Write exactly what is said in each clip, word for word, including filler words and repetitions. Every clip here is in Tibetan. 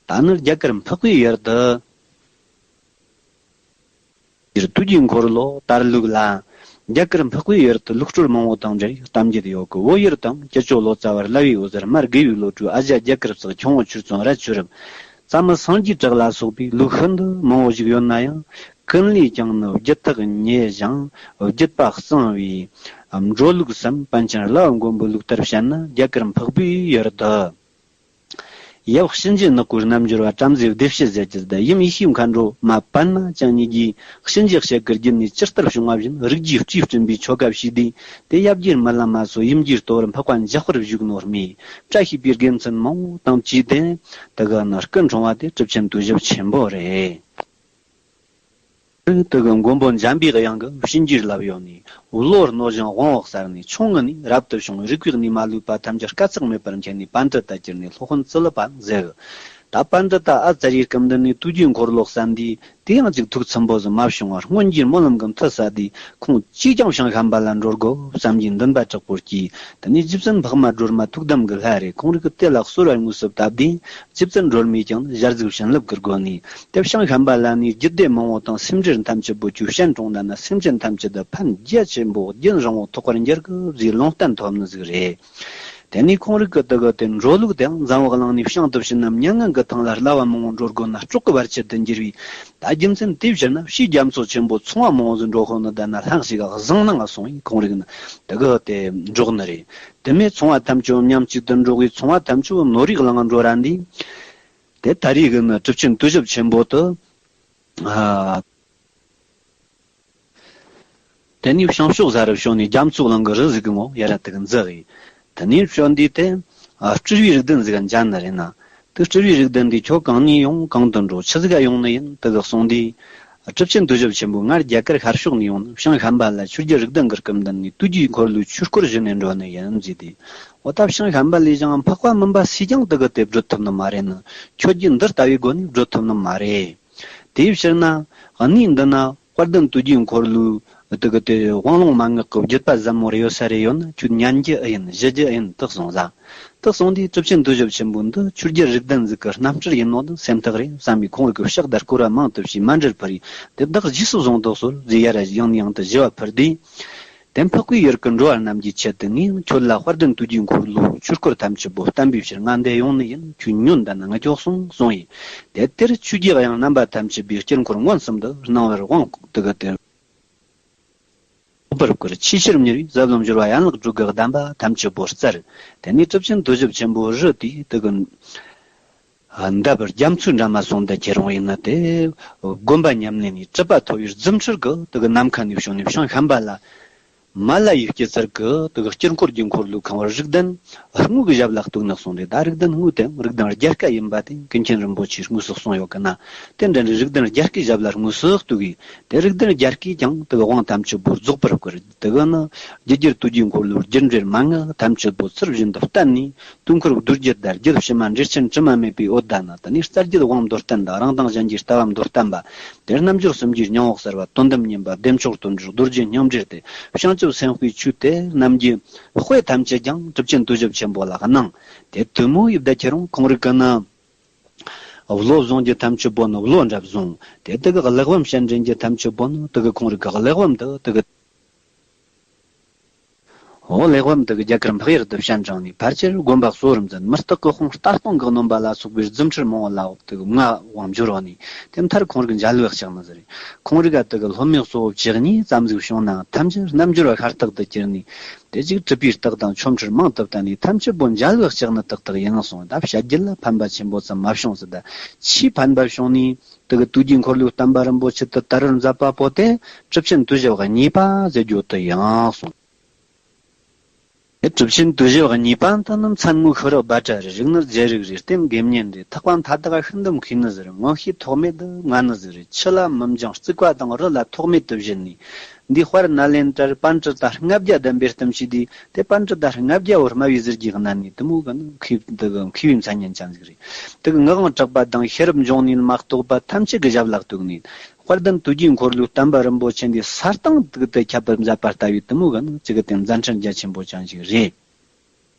ད་ནི་རྒྱ་གར་འཕགས་པའི་ཡུལ་དུ། སྤྱིར་དུས་ཀྱི་འཁོར་ལོ་དར་ལུགས་ལ། རྒྱ་གར་འཕགས་པའི་ཡུལ་དུ་ལུགས་སྲོལ་མང་བོ་དང་འབྲེལ་བའི་གཏམ་རྒྱུད་ཡོད་ཀི། བོད་ཡུལ་དང་སྤྱི་ལྕོགས་ལོ་ཙཱ་བ་བླ་བའི་འོད་ཟེར་མར་དགེ་བའི་བློ་གྲོས་ཨ་ཞ་རྒྱ་གར་སོགས་ཁྱུང་བོ་ཆོས་བརྩོན་ར་ཆོས་རབ། ཙ་མི་སངས་རྒྱས་གྲགས་ལ་སོགས་པའི་ལུགས་ཤིན་ཏུ་མང་བོ་ཞིག་ཡོད་ན་ཡང་། ཀུན་ལས་ཀྱང་ནི་བརྒྱུད་ཐག་ཉེ་ཞིང་བརྒྱུད་པ་གཙང་བའི་འགྲོ་ལུགས་སམ། པཎ་ཆེན་བླ་བ་མགོན་པོའི་ལུགས་ལྟར་བཤད་ན། རྒྱ་གར་འཕགས་པའི་ཡུལ་དུ། ཡབ་གཤིན་རྗེ་ནག་པོའི་རྣལ་འབྱོར་བ་བྲམ་ཟེ་བདེ་བྱེད་ཟེར་གྱི་ཟླ་ཡུམ་ཡེ་ཤེས་མཁའ་འགྲོ་མ་པདྨ་ཅན་གཉིས་ཀྱིས་གཤིན་རྗེ་གཤེད་ཀྱི་རྒྱུད་ནས་ཇི་ལྟར་བྱུང་བ་བཞིན་རིགས་རྒྱུད་སྤྲུལ་སྤྲུལ་པའི་ཆོ་ག་བྱས་ཏེ། དེ་ཡབ་རྒྱལ་སྨིན་བླ་མ་སོགས་ཡུམ་གྱིས་གཏོར་འཕགས་པ་འཇམ་དཔལ་བཞུགས་ནོར་སྨྲས། བཀྲ་ཤིས་པའི་དགེ་མཚན་མང་བོ་དང་བཅས་ཏེ། དེ་གི་ནི་སྐུ་འཁྲུངས་པ་དེ་གྲུབ་ཆེན་དུས་ཞབས་ཆེན་པོ་རེད། དེ་གི་མགོན་པོ་འཇམ་པའི་དབྱངས་ཀྱིས་བྱིན་གྱིས་བརླབས་ཡོད་ནས། བློ་རྣོ་ཞིང་དབང་བོ་གསལ་ནས། ཆུང་ངུ་ནས་རབ་ཏུ་བྱུང་བའི་རིག་པའི་གནས་མ་ལུས་པ་ཐམས་ཅད་དཀའ་ཚེགས་མེད་པར་མཁྱེན་ནས། པཎྜི་ཏ་གྱུར་ནས་སློབ་དཔོན་ཙི་ལི་པ་མཛད། ད་པཎྜི་ཏ་ཨ་ཙརྱའི་སྐུ་མདུན་ནས་དུས་ཀྱི་འཁོར་ལོ་གསན་དུས། དེ་ཡང་ཅིག་ཐུགས་ཚིམ་པོ་ཟིག་མ་བྱུང་བར་སྔོན་གྱི་སྨོན་ལམ་གྱི་མཐུ་བསགས་དུས། ཁོང་ཅིས་ཀྱང་བྱང་ཤམྦྷ་ལ་འགྲོ་དགོས་བསམ་གྱི་འདུན་པ་དྲག་པོ་སྐྱེས། དེ་ནས་རྗེ་བཙུན་འཕགས་མ་སྒྲོལ་མ་ཐུགས་དམ་གྱི་ལྷ་རེད། ཁོང་རང་གིས་དེ་ལ་གསོལ་བ་དངོས་སུ་བཏབ་དུས། རྗེ་བཙུན་སྒྲོལ་མས་ཀྱང་ཞལ་གཟིགས་བྱིན་རླབས་ཀྱི་སྒོ་ནས། དེ་བྱང་ཤམྦྷ་ལ་ནས་རྒྱུད་སྡེ་མང་བོ་དང་སེམས་འགྲེལ་ཐམས་ཅད་པོ་ཆོས་སྤྱན་དྲངས་ད་ན། སེམས་ཅན་ཐམས་ཅད་དུ་ཕན་རྒྱ་ཆེན་པོ་རྒྱུན་རིང་བོ་ཐོགས་པར་འགྱུར་གི་ཟེར་ལུང་བསྟན་ཐོབ་ནི་ཟིག་རེད། དེ་ནས་ཁོང་རང་གིས་དེ་གི་དེ་འགྲོ་ལུགས་དེའང་འཛམ་བུ་གླིང་ནས་བྱང་དུ་ཕྱིན་ནམ་མྱ་ངན་གྱི་ཐང་ལ་བསླབ་པ་མང་བོ་འགྲོ་དགོས་ན་སྲོག་གི་བར་ཆད་དུ་འགྱུར་བས། ད་རྒྱུ་མཚན་དེའི་ཕྱིར་ན་ཕྱིའི་རྒྱ་མཚོ་ཆེན་པོ་ཚོང་བ་མང་བོ་ཟིག་འགྲོ་ཁོ་ནི་ད་ན་ལྷང་ཞིག་ག་བཟང་སྣང་ང་སོང་བས། ཁོང་རང་གིས་ནི་དེ་གི་དེ་འགྲོ་ནི་རེད། དེ་མིན་ཚོང་བ་ཐམས་ཅད་མཉམ་གཅིག་ཏུ་འགྲོ་བས། ཚོང་བ་ཐམས་ཅད་ནོར་རིགས་བླངས་འགྲོ་ར་འདི། དེ་ད་རེས་གི་ནི་གྲུབ་ཆེན་དུས་ཞབས་ཆེན་པོ་དུ། ཨ། དེ་ནས་བྱང་ཕྱོགས་ས་རུ་བྱོན་ནས་རྒྱ་མཚོ་གླིང་གི་རི་ཟིག་གི་ངོ་ཡར་ར་དེ་གི་འཛེགས་ཡིན། དེ་ནས་བྱོན་དུས་དེ། ཨ། སྤྲུལ་པའི་རིགས་ལྡན་ཟིག་ག་མཇལ་ནི་རེད་ན། དེ་སྤྲུལ་པའི་རིགས་ལྡན་འདི་ཁྱོད་གང་ནས་ཡོང་། གང་དུ་འགྲོ། ཆི་ཟིག་ག་ཡོང་ནི་ཡིན། དེ་གི་གསུངས་དུས། གྲུབ་ཆེན་དུས་ཞབས་ཆེན་པོས་ང་རྒྱ་གར་ཤར་ཕྱོགས་ནས་ཡོང་ནི། བྱང་ཤམྦྷ་ལ་ཆོས་རྒྱལ་རིགས་ལྡན་གྱི་སྐུ་མདུན་ནས་དུས་ཀྱི་འཁོར་ལོའི་ཆོས་སྐོར་ཞུས་ནས་འགྲོ་ནི་ཡིན་ཟེར་དུས། འོ་ད་བྱང་ཤམྦྷ་ལས་ཀྱང་འཕགས་པ་མིན་པ་སུས་ཀྱང་དེ་གི་དེ་བགྲོད་ཐུབ་ནི་མ་རེད་ནི། ཆོས་བརྒྱུད་འདི་ལྟ་བུའི་སྒོ་ནས་བགྲོད་ཐུབ་ནི་མ་རེད། དེའི་ཕྱིར་ན། གནས་འདི་ན་དཔལ་ལྡན་དུས་ཀྱི་འཁོར་ལོའི་དེ་གི་དེ་དབང་ལུང་མན་ངག་གི་བརྒྱུད་པ་ཟབ་མོ་རེ་ཡོད་ས་རེ་ཡོད་ན། ཁྱོད་ཉན་རྒྱུ་ཨེ་ཡིན། ཞུ་རྒྱུ་ཨེ་ཡིན། དེ་གསུངས་ས། དེ་གསུངས་དུས་གྲུབ་ཆེན་དུས་ཞབས་ཆེན་པོ་འདི་ཆོས་རྒྱལ་རིགས་ལྡན་ཟིག་གི་རྣམ་སྤྲུལ་ཡིན་ནོ་འདི་སེམས་ཐག་རེད་བསམ་པའི་ཁོང་རང་གིས་ཕྱག་དར་སྐོར་བ་མང་དུ་བྱས། མཎྜལ་ཕུལ་ཡིན། དེ་བདག་རྗེས་སུ་བཟུང་དུ་གསོལ་ཟེར་ཡར་ར་ཡང་ནས་ཡང་དུ་ཞུ་བ་ཕུལ་དུས། དེ་འཕགས་པའི་ཡུལ་གྱི་འགྲོ་བ་རྣམས་ཀྱི་ཆེད་དུ་ངས་ཁྱོད་ལ་དཔལ་ལྡན་དུས་ཀྱི་འཁོར་ལོའི་ཆོས་སྐོར་ཐམས་ཅད་པོ་བསྟན་པའི་ཕྱིར་ང་འདིར་ཡོང་ནི་ཡིན། ཁྱོད་ཉོན་དང་ན་ང་སྐྱོགས་སོང་གསུངས་ཡིན། དེ་དེར་ཆོས་རྒྱལ་དབྱངས་རྣམ་པ་ཐམས་ཅད་པའི་དཀྱིལ་འཁོར་མངོན་སུམ་དུ་སྣང་བར་དབང་དེ་གི་དེར་རྫོགས་པར་བཀུར། ཆེས་ཆེར་མྱུར་བའི་ཟབ་ལམ་སྦྱོར་བ་ཡན་ལག་དྲུག་གི་གདམས་པ་ཐམས་ཅད་པོ་སྩལ། དེ་ནས་གྲུབ་ཆེན་དུས་ཞབས་ཆེན་པོ་རི་དེའི་དེ་གི་འདབས་རྒྱ་མཚོའི་འགྲམ་མ་སོང་དུ་ཁྱེར་འོང་ཡིན་ན། དེ་དགོན་པ་ཉམས་ལེན་ནས་གྲུབ་པ་ཐོབ་པའི་རྫུ་འཕྲུལ་གྱིས་དེ་གི་ནམ་མཁའ་ནས་བྱོན་ནས་བྱང་ཤམྦྷ་ལ། མ་ལ་ཡའི་སྐྱེད་ཚལ་གྱི་དེ་གི་དཀྱིལ་འཁོར་གྱི་འཁོར་ལོའི་ཁང་བར་རིགས་ལྡན་དངོས་ཀྱི་ཞབས་ལ་གཏུགས་ནས་གསུངས་རེད། ད་རིགས་ལྡན་དངོས་དེ་རིགས་ལྡན་བརྒྱད་ཀ་ཡིན་པ་དེ་ཀུན་མཁྱེན་རིན་པོ་ཆེས་དངོས་སུ་གསུངས་ཡོད་གི་ན། དེ་འདྲ་རིགས་ལྡན་བརྒྱད་ཀའི་ཞབས་ལ་དངོས་སུ་གཏུགས་ཡིན། དེ་རིགས་ལྡན་བརྒྱད་ཀས་ཀྱང་དེ་གི་དབང་ཐམས་ཅད་པོ་རྫོགས་པར་བསྐུར། དེ་གི་ནི་རྒྱུ་རྒྱལ་དུས་ཀྱི་འཁོར་ལོའི་རྒྱུ་འགྲེལ་མན་ངག་ཐམས་ཅད་པོ་ཚུལ་བཞིན་དུ་བསྟན་ནས། དུས་འཁོར་མདོ་རྒྱུད་དང་རྒྱུད་ཕྱི་མ་འགྲེལ་ཆེན་དྲི་མ་མེད་པའི་འོད་ཟླ་ན། དེ་ནས་རྩ་རྒྱུད་དབང་མདོར་བསྟན་དང་རང་དང་གཞན་གྱི་ལྟ་བ་མདོར་བསྟན་པ། དེ་རྣམ་འགྱུར་སུམ་བརྒྱའི་སྙིང་པོ་གསལ་བ། དོན་དམ་མཉན་པ། བདེ་མཆོག་དོན་གྲུབ། རྡོ་རྗེ་སྙོམས་འཇུག་སྟེ། བྱང་ཆུབ་སེམས་དཔའི་ཆོས་དེ་རྣམས་ཀྱི་དཔེ་ཐམས་ཅད་ཀྱང་གྲུབ་ཆེན་དུས་ཞབས་ཆེན་པོ་ལ་གནང་། དེ་དེ་མོ་ཡིན་པ་ཁྱེར་རུང་ཁོང་རང་གིས་ནི། བློ་བཟུང་རྒྱུ་ཐམས་ཅད་པོ་ནི་བློ་འདྲ་བཟུང་། དེ་དེ་གི་གླེགས་བམ་བཤད་འདྲེན་རྒྱུ་ཐམས་ཅད་པོ་ནི་དེ་གི་ཁོང་རང་གི་གླེགས་བམ་དུ་དེ་གི། འོ་གླེགས་བམ་དེ་གི་རྒྱ་གར་འཕགས་ཡུལ་དུ་བཤད་དྲངས་ནས། ཕལ་ཆེར་དགོན་པ་གཙོ་བོར་འཛིན། མི་རྟག་གི་དཔུང་ལྟ་སྟངས་ཀྱི་སྣོན་པ་ལ་སོགས་པའི་རྫུ་འཕྲུལ་མང་བོ་ལ་དེ་གི་མངའ་དབང་འབྱོར་བ་ནས། དེ་མཐར་ཁོང་རང་གི་མཇལ་བའི་ལྕགས་ནི་ཟེར། ཁོང་རང་ག་དེ་གི་སློབ་མའི་གཙོ་བོ་བཅུ་གཉིས་ཙམ་ཟིག་བྱུང་ནའང་། ཐམས་ཅད་རྣལ་འབྱོར་བ་ཤ་སྟག་ཏུ་གྱུར་ནས། དེ་གཅིག་གྲུབ་པའི་རྟགས་དང་ཆོ་འཕྲུལ་མང་དུ་བསྟན་ནས། ཐམས་ཅད་པོ་མཇལ་བའི་ལྕགས་ནི་ཏག་ཏག་ཡིན་གསུངས། ད་བཤད་རྒྱུད་ལ་ཕན་པ་ཆེན་པོ་ཙམ་མ་བྱུང་ཟེར། ད་ཆེས་ཕན་པ་བྱུང་ནས་དེ་གི་དུས་ཀྱི་འཁོར་ལོའི་བསྟན་པ་རིན་པོ་ཆེ་དེ་དར་བར་མཛད་པ་པོ་དེ། གྲུབ་ཆེན་དུས་ཞབས་གཉིས་པ་ཟེར་རྒྱུ་དེ་ཡིན་གསུངས། དེ་གྲུབ་ཆེན་དུས་ཞབས་གཉིས་པ་དེ་ནི་མཚན་དངོས་ཤེས་རབ་རྦ་ཏྲ་རེད། རིག་ནི་རྗེ་རིགས་རེད། རྟེན་དགེ་བསྙེན་རེད། ཐེག་པ་མཐའ་དག་ཤིན་ཏུ་མཁས་ནི་ཟེར། མངོན་ཤེས་ཐོགས་མེད་དུ་མངའ་ནི་ཟེར། ཆུ་ལ་མི་འགྱིང་རྩིག་པ་དང་རི་ལ་ཐོགས་མེད་དུ་བཞེད་ནས། འདིའི་དཔལ་ནཱ་ལེནྡྲར་པཎྜི་ཏ་ལྔ་བརྒྱ་གདན་འདྲེན་གཏམ་བྱས་དུས། དེ་པཎྜི་ཏ་ལྔ་བརྒྱ་བོ་སྨྲ་བའི་ཟིལ་གྱིས་མནན་ནས། དེ་མོ་གི་ནི་མཁས་དེ་གི་མཁས་པའི་མཚན་སྙན་ཅན་ཟིག་རེད། དེ་གི་ངག་དབང་གྲགས་པ་དང་ཤེས་རབ་འབྱུང་གནས་མ་གཏོགས་པ་ཐམས་ཅད་གི་ཞབས་ལ་གཏུགས་ནས། དཔལ་ལྡན་དུས་ཀྱི་འཁོར་ལོའི་བསྟན་པ་རིན་པོ་ཆེ་འདི་ས་སྟེང་དུ་དེ་ཁྱབ་པར་མཛད་པ་ལྟ་བུའི་དེ་མོ་གི་ནི་གཅིག་གི་དེ་མཛད་འཕྲིན་རྒྱ་ཆེན་པོ་ཅན་ཞིག་རེད།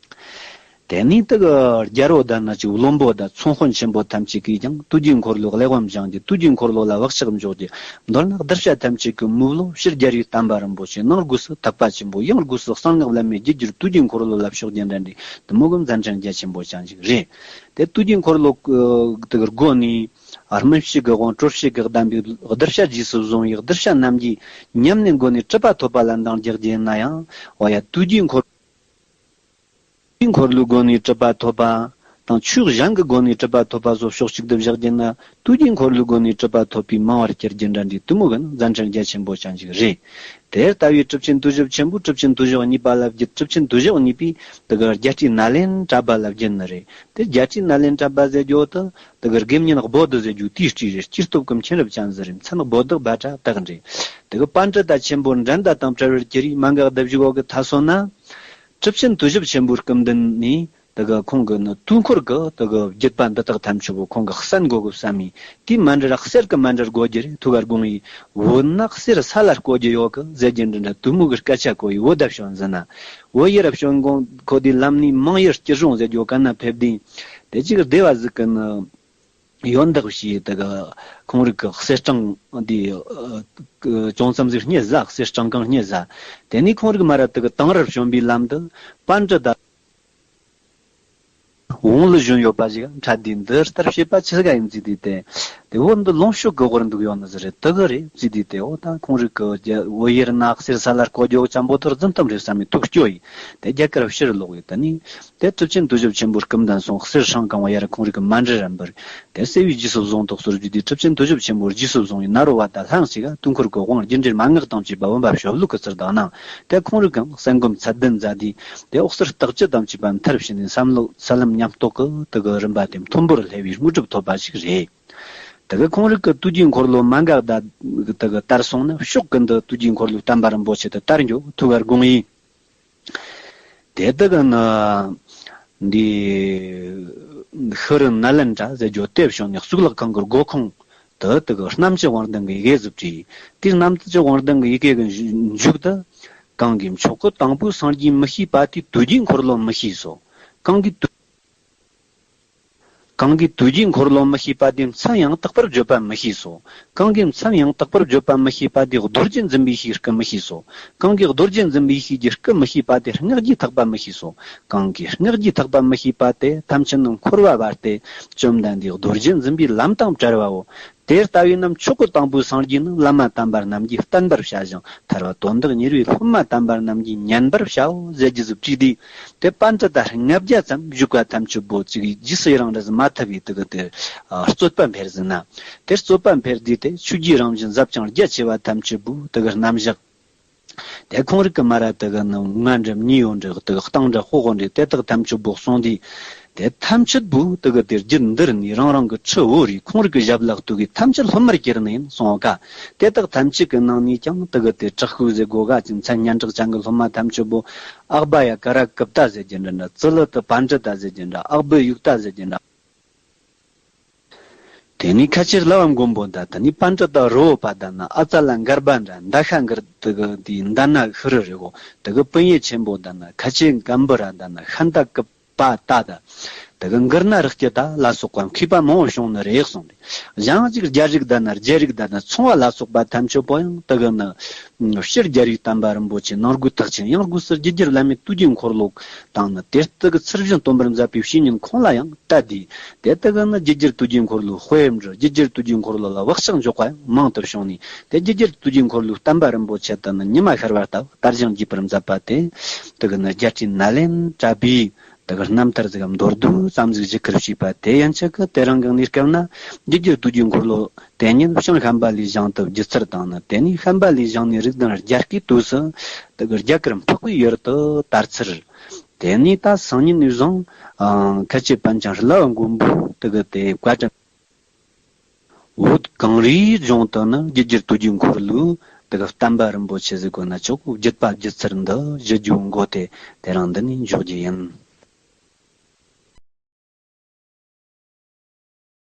དེ་ནས་དེ་གི་རྒྱལ་པོ་དང་ན་ཅིག་བློན་པོ་དང་ཚོང་དཔོན་ཆེན་པོ་ཐམས་ཅད་ཀྱིས་ཀྱང་དུས་རྒྱུན་འཁོར་ལོའི་གླེགས་བམ་བཞེངས་ཏེ་དུས་རྒྱུན་འཁོར་ལོ་ལ་བག་ཆགས་འཇོག་རྒྱུ། མདོར་ན་གདུལ་བྱ་ཐམས་ཅད་ཀྱི་མོས་བློ་སྤྱིར་རྒྱལ་བའི་བསྟན་པ་རིན་པོ་ཆེ། ནང་སྒོས་སུ་ཐེག་པ་ཆེན་པོ། ཡང་སྒོས་སུ་གསང་སྔགས་བླ་མེད་རྒྱུད་སྦྱོར་དུས་རྒྱུན་འཁོར་ལོ་ལ་ཕྱོགས་རྒྱུ་འདྲ་འདྲའི་དེ་མོ་གི་མཛད་འཕྲིན་རྒྱ་ཆེན་པོ་ཅན་ཞིག་རེད། དེ་དུས་རྒྱུན་འཁོར་ལོ་དེ་གི་སྒོ་ནས་སྨིན་བྱེད་ཀྱི་དབང་གྲོལ་བྱེད་ཀྱི་གདམས་པའི་གདུལ་བྱ་རྗེས་སུ་བཟུང་བའི་གདུལ་བྱ་རྣམས་ཀྱི་ཉམས་ལེན་སྒོ་ནས་གྲུབ་པ་ཐོབ་པ་ལ་འདང་རྒྱག་རྒྱུ་ཡིན་ན་ཡང་། འོ་ཡ། དུས་རྒྱུན་འཁོར་འཁོར་ལོའི་སྒོ་ནས་གྲུབ་པ་ཐོབ་པ་དང་ཆོས་གཞན་གྱི་སྒོ་ནས་གྲུབ་པ་ཐོབ་པ་སོགས་ཕྱོགས་གཅིག་ཏུ་བཞག་རྒྱུ་ན། དུས་རྒྱུན་འཁོར་ལོའི་སྒོ་ནས་གྲུབ་པ་ཐོབ་པའི་མང་བར་གྱུར་རྒྱུ་འདྲ་འདྲའི་དེ་མོ་གི་ནི་མཛད་འཕྲིན་རྒྱ་ཆེན་པོ་ཅན་ཞིག་རེད། དེ་ལྟ་བུའི་གྲུབ་ཆེན་བསྟོད་ཞིབ་ཆེན་པོ་གྲུབ་ཆེན་བསྟོད་ཞིབ་གཉིས་པ་ལ་བརྒྱུད། གྲུབ་ཆེན་བསྟོད་ཞིབ་གཉིས་པའི་དེ་གི་རྒྱལ་སྲས་ནཱ་ལེནྡྲ་པ་ལ་བརྒྱུད་ནི་རེད། དེ་རྒྱལ་སྲས་ནཱ་ལེནྡྲ་པ་ཟེར་རྒྱུ་དེ་དེ་གི་དགེ་བསྙེན་བོ་དྷི་ཟེར་རྒྱུ་དེའི་སྤྲུལ་རེད། སྐྱེས་སྟོབས་ཀྱི་མཁྱེན་རབ་ཅན་ཟིག་རེད། མཚན་བོ་དྷི་བྷ་དྲ་དག་རེད། དེ་གི་པཎྜི་ཏ་ཆེན་པོ་འགྲན་ཟླ་དང་བྲལ་བར་གྱུར་རེ། མ་འགགས་བརྡབ་གཞུག་འོག་གི་མཐའ་སོ་ན། གྲུབ་ཆེན་བསྟོད་ཞིབ་ཆེན་པོའི་སྐུ་མདུན་ནས་དེ་གི་ཁོང་གི་ནི་དུས་འཁོར་གྱི་དེ་གི་བརྒྱུད་པ་འདི་དག་ཐམས་ཅད་པོ་ཁོང་གིས་གསན་དགོས་གི་བསམ་མི་དེ་མཎྜལ་གསེར་གྱི་མཎྜལ་དགོས་རྒྱུ་རེད། ཐུགས་ཀར་དགོངས་ཡིན། བོད་ན་གསེར་ས་ལ་བརྐོ་རྒྱུ་ཡོད་གི་ཟེར་རྒྱུ་འདི་འདྲ་དེ་མོ་གི་སྐད་ཆ་གོ་ཡི། བོད་ད་བྱོན་ཟིན་ན། བོད་ཡུལ་ར་བྱོན་གོང་ཁོ་དེ་ལམ་ནས་མང་ཡུལ་སྐྱིད་གྲོང་ཟེར་རྒྱུ་ག་ན་ཕེབས་དུས། དེ་གཅིག་སྡེ་བ་ཟིག་གི་ནི་ཡོན་བདག་ཞེས་དེ་གི་ཁོང་རིག་གི་གསེར་སྲང་འདི་ཅུང་ཙམ་ཟིག་རྙེད་ཟ། གསེར་སྲང་གང་རྙེད་ཟ། དེ་ནས་ཁོང་རིག་མ་ར་དེ་གི་དང་རར་བྱོན་པའི་ལམ་དུ་པཎྜི་ཏ་བོང་ལུ་བཞོན་ཡོད་པ་ཞིག་འཕྲད་དུས། འདི་ལྟར་བྱེད་པ་ཆི་ཟིག་ཡིན་ཟེར་དུས། དེ་དེ་བོད་འདི་ལུང་ཤོད་གི་དབོར་འདུག་ཡོད་ནི་ཟིག་རེད། དེ་གི་རེད་ཟེར་དུས། དེ་འོ་ད་ཁོང་རིག་གི་རྒྱ་བོད་ཡུལ་ན་གསེར་ས་ལ་བརྐོ་རྒྱུ་ཅན་པོ་དེ་རྫུན་གཏམ་རེད་བསམ་མི་ཐུགས་སྐྱོ་ཡིན། དེ་རྒྱ་གར་ཕྱིར་ལོག་ཡོད། དེ་ནས་དེ་གྲུབ་ཆེན་བསྟོད་ཞིབ་ཆེན་པོའི་སྐུ་མདུན་སོང་། གསེར་སྲང་གང་བ་ཡར་ཁོང་རིག་གི་མཎྜལ་ར་འབུལ། དེ་གསེར་བའི་རྗེས་སུ་བཟུང་དོགས་སོར་བརྒྱུད་དེ། གྲུབ་ཆེན་བསྟོད་ཞིབ་ཆེན་པོའི་རྗེས་སུ་བཟུང་བའི་ནཱ་རོ་པ་དང་ལྷན་ཞིག་ག་དུས་འཁོར་གྱི་དབང་རྒྱུ་འབྲས་མན་ངག་དང་བཅས་པ་བུམ་པ་ཞབས་ལུགས་ཀྱི་ཚུལ་དང་གནང་། དེ་ཁོང་རིག་གང་གསན་སྒོམ་ཚད་ལྡན་མཛད་དེ། དེ་འོད་གསལ་རྟགས་བཅུ་དང་བཅས་པ་མཐར་ཕྱིན་ནས་བསམ་བློ་ས་ལམ་ཉམས་རྟོགས་ཀྱི་དེ་གི་རིམ་པ་དེ་མཐོན་པོར་སླེབས་པའི་དངོས་གྲུབ་ཐོབ་པ་ཞིག་རེད། དེ་གི་ཁོང་རིག་གི་དུས་རྒྱུན་འཁོར་ལོ་མ་འགགས་ད་དེ་གི་ལྟར་སོང་ན། ཕྱོགས་ཀུན་ཏུ་དུས་རྒྱུན་འཁོར་ལོའི་བསྟན་པ་རིན་པོ་ཆེ་དེ་དར་འགྱོ་ཐུགས་ཀར་དགོངས་ཡིན། དེ་དག་ནི་འདི་ཤྲཱི་ནཱ་ལེནྡྲ་ཟེར་རྒྱུ་དེ་བྱོན་ནས་གཙུག་ལག་ཁང་གི་སྒོ་ཁོངས་དུ་དེ་གི་རྣམ་བཅུ་དབང་ལྡན་གྱི་ཡི་གེ་ཟིག་བྲིས། དེའི་རྣམ་བཅུ་དབང་ལྡན་གྱི་ཡི་གེ་གི་མཇུག་ཏུ། གང་གིས་མཆོག་གི་དང་པོའི་སངས་རྒྱས་མི་ཤེས་པ་དེས་དུས་རྒྱུན་འཁོར་ལོ་མི་ཤེས་སོ། གང་གིས་དུས་གང་གིས་དུས་རྒྱུན་འཁོར་ལོ་མི་ཤེས་པ་དེས་མཚམས་ཡང་དག་པར་བརྗོད་པ་མི་ཤེས་སོ། གང་གིས་མཚམས་ཡང་དག་པར་བརྗོད་པ་མི་ཤེས་པ་དེས་རྡོ་རྗེ་འཛིན་པའི་ཡེ་ཤེས་སྐུ་མི་ཤེས་སོ། གང་གིས་རྡོ་རྗེ་འཛིན་པའི་ཡེ་ཤེས་ཀྱི་སྐུ་མི་ཤེས་པ་དེས་སྔགས་ཀྱི་ཐེག་པ་མི་ཤེས་སོ། གང་གིས་སྔགས་ཀྱི་ཐེག་པ་མི་ཤེས་པ་དེས་ཐམས་ཅད་ནི་འཁོར་བ་བར་ཏེ་བཅོམ་ལྡན་འདས་རྡོ་རྗེ་འཛིན་པའི་ལམ་དང་བྲལ་བའོ། དེ་ལྟ་བས་ན་མཆོག་གི་དང་པོའི་སངས་རྒྱས་ནི་བླ་མ་དམ་པ་རྣམས་ཀྱིས་བསྟན་པར་བྱ་ཞིང་། ཐར་པ་དོན་དག་གཉེར་བའི་སློབ་མ་དམ་པ་རྣམས་ཀྱིས་ཉན་པར་བྱའོ་ཟེར་རྒྱུ་ཟིག་བྲིས་ཏེ། དེ་པཎྜི་ཏ་ལྔ་བརྒྱ་ཙམ་བཞུགས་པ་ཐམས་ཅད་པོ་ཅིག་རྗེས་སུ་ཡི་རང་རིས་མ་ཐུབ་པའི་དེ་གི་དེ་རྩོད་པ་འཕེལ་ཟིན་ན། དེ་རྩོད་པ་འཕེལ་དུས་དེ་ཆོས་བརྒྱུད་རང་བཞིན་ཟབ་ཅིང་རྒྱ་ཆེ་བ་ཐམས་ཅད་པོ་དེ་གི་རྣམ་གཞག་དེ་ཁོང་རིག་གི་མ་ར་དེ་གི་ནི་ང་འདྲ་མྱི་ཡོད་འདྲ་དེ་གི་སྟེང་འདྲ་ཕོག་འདྲ་དེ་དག་ཐམས་ཅད་པོ་གསུངས་དུས། དེ་ཐམས་ཅད་པོ་དེ་གི་དེ་རྒྱུད་འདིར་ནི་རང་རང་གི་ཁྲི་བོ་རེད། ཁོང་རིག་གི་ཞབས་ལ་གཏུགས་གི་ཐམས་ཅད་སློབ་མར་གྱུར་ནས་ཡིན་གསུངས་ཀ། དེ་དག་ཐམས་ཅད་ཀྱི་ནང་ནས་ཀྱང་དེ་གི་དེ་དྲག་ཤོས་ཟེར་དགོས་ག་ཅིག་མཚན་སྙན་གྲགས་ཅན་གྱི་སློབ་མ་ཐམས་ཅད་པོ་ཨག་བྷ་ཡ་ཀ་ར་ཀིབ་ཏ་ཟེར་རྒྱུ་འདྲ་འདྲ། ཙི་ལི་ཏི་པཎྜི་ཏ་ཟེར་རྒྱུ་འདྲ། ཨག་བྷི་ཡུག་ཏ་ཟེར་རྒྱུ་འདྲ། དེ་ནས་ཁ་ཆེ་རླབས་པ་མགོན་པོ་དང་། དེ་ནས་པཎྜི་ཏ་རི་བོ་པ་དང་ན། ཨ་ཙ་ལ་མགར་བ་འདྲ། མདའ་ཤ་མགར་དེ་གི་དེའི་མདའ་ན་ཤི་རི་རི་བོ། དེ་གི་སྤུན་ཡེ་ཆེན་པོ་དང་ན། ཁ་ཆེ་གམ་བུ་ར་དང་ན། ཤཱན་ཏ་ཀི་པ་ཏ་དང་། དེ་གི་མགུར་ན་རི་སྐྱི་ད་ལ་སོགས་པ་མཁས་པ་མང་བོ་བྱུང་ནི་རེད་གསུངས་ཏེ། གཞན་གཅིག་རྒྱ་རིགས་དང་ན། རྒྱ་རིགས་དང་ན་ཚོང་བ་ལ་སོགས་པ་ཐམས་ཅད་པོ་ཡང་དེ་གི་ན་སྤྱིར་རྒྱལ་བའི་བསྟན་པ་རིན་པོ་ཆེ་ནང་སྒོས་ཐེག་ཆེན། ཡང་སྒོས་སུ་རྒྱུད་རྒྱལ་བླ་མེད་དུས་རྒྱུན་འཁོར་ལོ་དང་ནི། དེ་ལྟ་གི་ཚུལ་བཞིན་སྟོན་པར་མཛད་པའི་བཤེས་གཉེན་ཁོང་ལ་ཡང་དད་དེ། དེ་ལྟ་གི་ནི་རྒྱུད་རྒྱལ་དུས་རྒྱུན་འཁོར་ལོའི་དཔེ་འབྲི། རྒྱུད་རྒྱལ་དུས་རྒྱུན་འཁོར་ལོ་ལ་བག་ཆགས་འཇོག་པ་ཡང་མང་དུ་བྱུང་ནས། དེ་རྒྱུད་རྒྱལ་དུས་རྒྱུན་འཁོར་ལོའི་བསྟན་པ་རིན་པོ་ཆེ་དེ་ནི་ཉི་མ་ཤར་བ་ལྟ་བུ་དར་ཞིང་རྒྱས་པར་མཛད་པ་དེ། དེ་གི་ནི་རྒྱལ་སྲས་ནཱ་ལེནྡྲ་པས་དེ་གི་རྣམ་ཐར་ཟིག་གམ་མདོར་བསྡུས་ཙམ་ཟིག་ཞུ་ཁུལ་བྱས་པ་དེ་ཡན་ཆད་ཀྱི། དེ་རིང་གི་གནས་སྐབས་ན་རྒྱུད་རྒྱལ་དུས་རྒྱུན་འཁོར་ལོ་དེ་ཉིད་བྱང་ཤམྦྷ་ལའི་ཞིང་དུ་བརྒྱུད་ཚུལ་དང་ནི། དེ་ནས་ཤམྦྷ་ལའི་ཞིང་ནས་རིགས་ལྡན་རྒྱ་སྐྱེགས་དུས་སུ་དེ་གི་རྒྱ་གར་འཕགས་པའི་ཡུལ་དུ་དར་ཚུལ། དེ་ནས་ད་སང་ཉིན་ནས་བཟུང་ཁ་ཆེ་པཎ་ཆེན་རླབས་པ་མགོན་པོས་དེ་གི་དེ་བཀའ་དྲིན། བོད་གངས་རིའི་ལྗོངས་དུ་ནི་རྒྱུད་རྒྱལ་དུས་རྒྱུན་འཁོར་ལོའི་དེ་གི་བསྟན་པ་རིན་པོ་ཆེ་ཟེར་དགོས་ན་ཆོག་གི་བརྒྱུད་པ་བརྒྱུད་ཚུལ་འདི་ཞུ་རྒྱུ་འགོ་དེ་དེ་རིང་འདི་ནས་འཇོག་རྒྱུ་ཡིན།